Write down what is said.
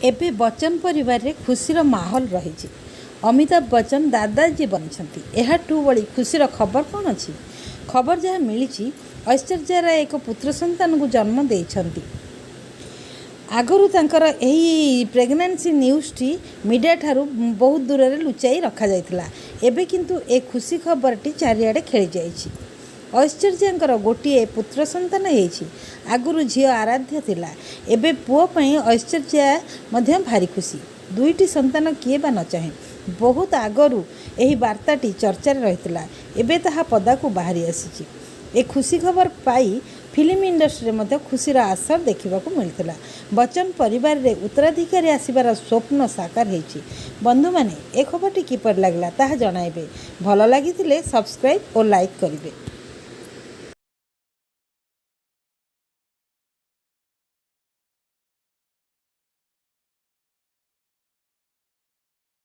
ଏବେ ବଚ୍ଚନ ପରିବାରରେ ଖୁସିର ମାହୋଲ ରହିଛି। ଅମିତାଭ ବଚ୍ଚନ ଦାଦାଜୀ ବନିଛନ୍ତି। ଏହାଠୁ ବଳି ଖୁସିର ଖବର କ'ଣ ଅଛି? ଖବର ଯାହା ମିଳିଛି, ଐଶ୍ୱର୍ଯ୍ୟା ରାୟ ଏକ ପୁତ୍ର ସନ୍ତାନକୁ ଜନ୍ମ ଦେଇଛନ୍ତି। ଆଗରୁ ତାଙ୍କର ଏହି ପ୍ରେଗନେନ୍ସି ନ୍ୟୁଜ୍ଟି ମିଡ଼ିଆଠାରୁ ବହୁତ ଦୂରରେ ଲୁଚାଇ ରଖାଯାଇଥିଲା। ଏବେ କିନ୍ତୁ ଏ ଖୁସି ଖବରଟି ଚାରିଆଡ଼େ ଖେଳିଯାଇଛି। ଐଶ୍ୱର୍ଯ୍ୟାଙ୍କର ଗୋଟିଏ ପୁତ୍ର ସନ୍ତାନ ହେଇଛି। ଆଗରୁ ଝିଅ ଆରାଧ୍ୟା ଥିଲା। ଏବେ ପୁଅ ପାଇଁ ଐଶ୍ୱର୍ଯ୍ୟା ମଧ୍ୟ ଭାରି ଖୁସି। ଦୁଇଟି ସନ୍ତାନ କିଏ ବା ନ ଚାହେଁ। ବହୁତ ଆଗରୁ ଏହି ବାର୍ତ୍ତାଟି ଚର୍ଚ୍ଚାରେ ରହିଥିଲା। ଏବେ ତାହା ପଦାକୁ ବାହାରି ଆସିଛି। ଏ ଖୁସି ଖବର ପାଇ ଫିଲ୍ମ ଇଣ୍ଡଷ୍ଟ୍ରିରେ ମଧ୍ୟ ଖୁସିର ଆସର ଦେଖିବାକୁ ମିଳିଥିଲା। ବଚ୍ଚନ ପରିବାରରେ ଉତ୍ତରାଧିକାରୀ ଆସିବାର ସ୍ୱପ୍ନ ସାକାର ହେଇଛି। ବନ୍ଧୁମାନେ, ଏ ଖବରଟି କିପରି ଲାଗିଲା ତାହା ଜଣାଇବେ। ଭଲ ଲାଗିଥିଲେ ସବସ୍କ୍ରାଇବ୍ ଓ ଲାଇକ୍ କରିବେ।